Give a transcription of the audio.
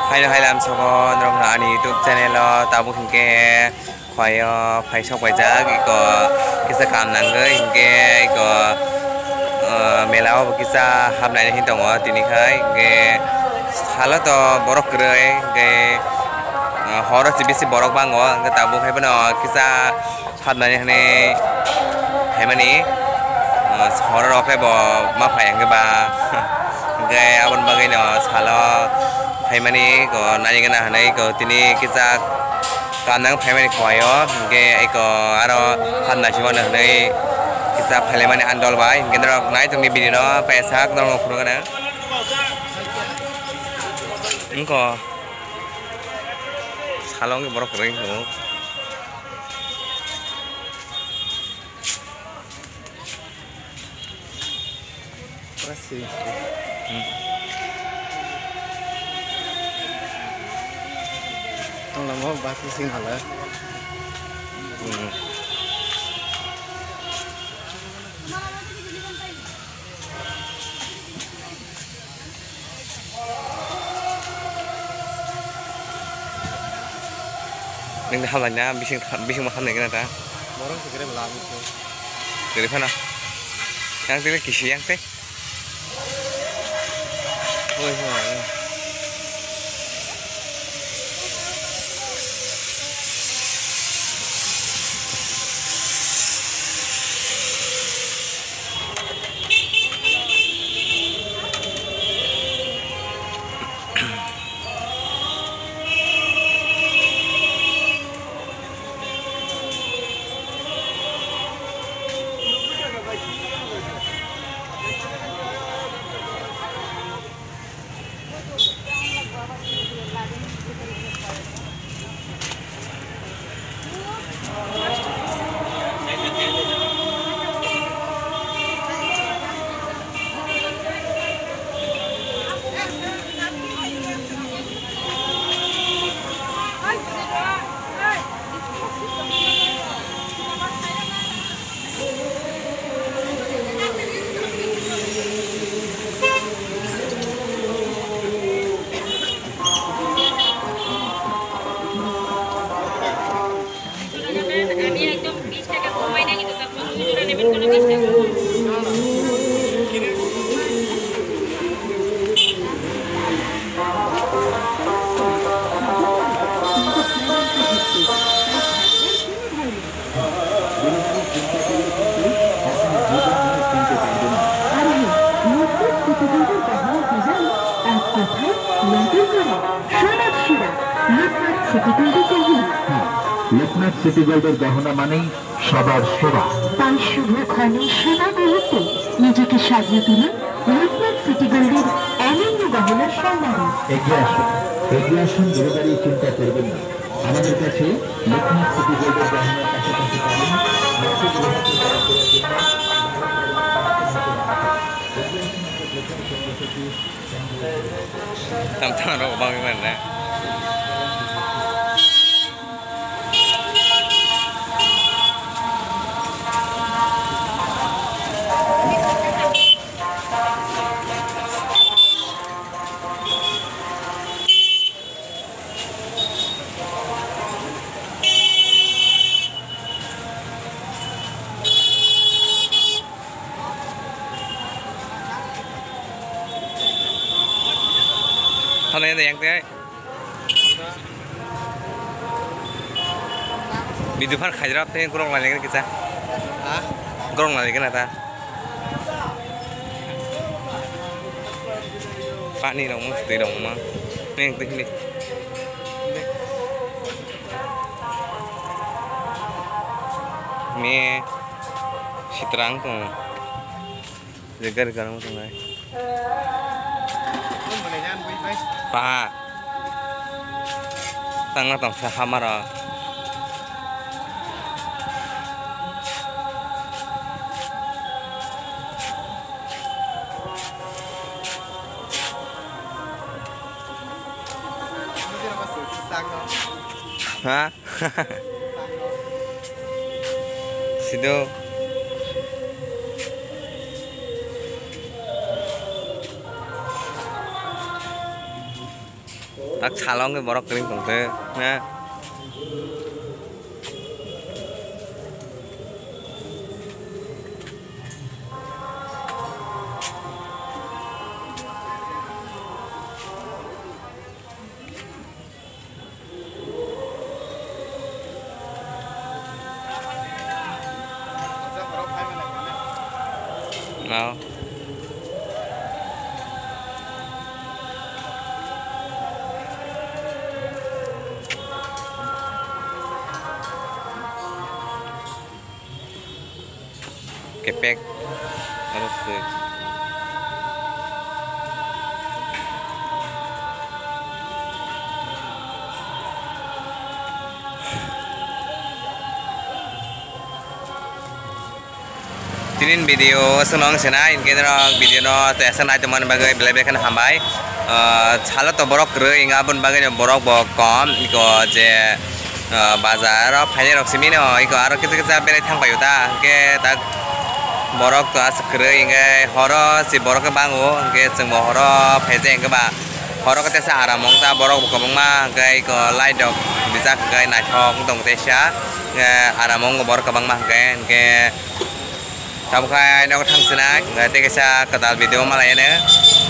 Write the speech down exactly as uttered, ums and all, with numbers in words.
Haino hai lam sogo norokno ani YouTube channel o tabuk hinkhe khoyo phai sok paijak iko kisa kam nangwi hinkhe iko, ah, mela o bo kisa hapnai hin tongo tini khai hinkhe salo to borok kwrwi hinkhe, ah, horo se bisi borok bango hinkhe tabuk hai phano kisa hapnani hwnwi phaimani, ah, horo rok khe bo ma phai hwnkhe ba. Hwnkhe aboni bagwino salo phaimani ko nani gana hwnwi ko tini kisa kanang phaimani khowai o, hwnkhe eko aro hapna si mano hwnwi kisa phailaimani andol bai, hwnkhe norok nai tongni video no paisa norok phunukgana. Wngkho salo wngkhe borok kwrwi wngkho. Pura siri. Hmm. Tong lama bati sing hala. Hmm. Nini hamlaina bising, bisingma hamlai gana ta. Borok se kere bela abo se. Kere phano. Yang tele kisi yang te. Oi, oi, oi. আর হ্যাঁ, লোকনাথ সিটি গোল্ডের গহনা ডিজাইন এক কথায় নতুন করা। সবার সেরা লোকনাথ সিটি গোল্ডের গহনা। হ্যাঁ, লোকনাথ সিটি গোল্ডের গহনা মানেই সবার সেরা। তাই শুভ ক্ষণে সেবা মুহূর্তে নিজেকে সাজিয়ে তুলুন লোকনাথ সিটি গোল্ডের অনন্য গহনার সম্ভারে। এগিয়ে আসুন, এগিয়ে আসুন, দূরে দাঁড়িয়ে চিন্তা করবেন না। আমাদের কাছে লোকনাথ সিটি গোল্ডের গহনার পাশাপাশি পাবেন মাসিক রেহাই প্রদান করার জন্য। Tam tam rok bagwi man na. Hano yang teh. Video phar khairap teh gorok nai lekha kisa. Ha? Gorok nai lekha na ta. Pani rok mo, twi rok mo. Neng twi hini. Me sitrang tong. Je gari gari mo tongnai. Paha. Tangna tongsa hamaro. Ha? Sido. Tak salo wngwi borok kwrwng tongkhe, ha? No. Kepek. Aro se. Tinin video o chwngno wng sinai, hinkhe norok video no tesa naitongmani bagwi belai belai kheno hambai. Ah, salo to borok kwrwi, wngya aboni bagwi no borok bo kom, iko je, ah, bazar o phainai rok simi no, iko aro kisa kisa berai thang paio ta, hinkhe tak borok to aswk kwrwi, hinkhe horo se borok khe bango, hinkhe chwngbo horo phaijak hinkhe ba horo khe tesa aram wng ta, borok bo kwbangma hinkhe iko light rok rijak hinkhe naithok wng tong teisa, hinkhe aram wng borok kwbangma hinkhe, hinkhe. Tabuk khe nogo thang sinai, tei kaisa kwtal video malai ano.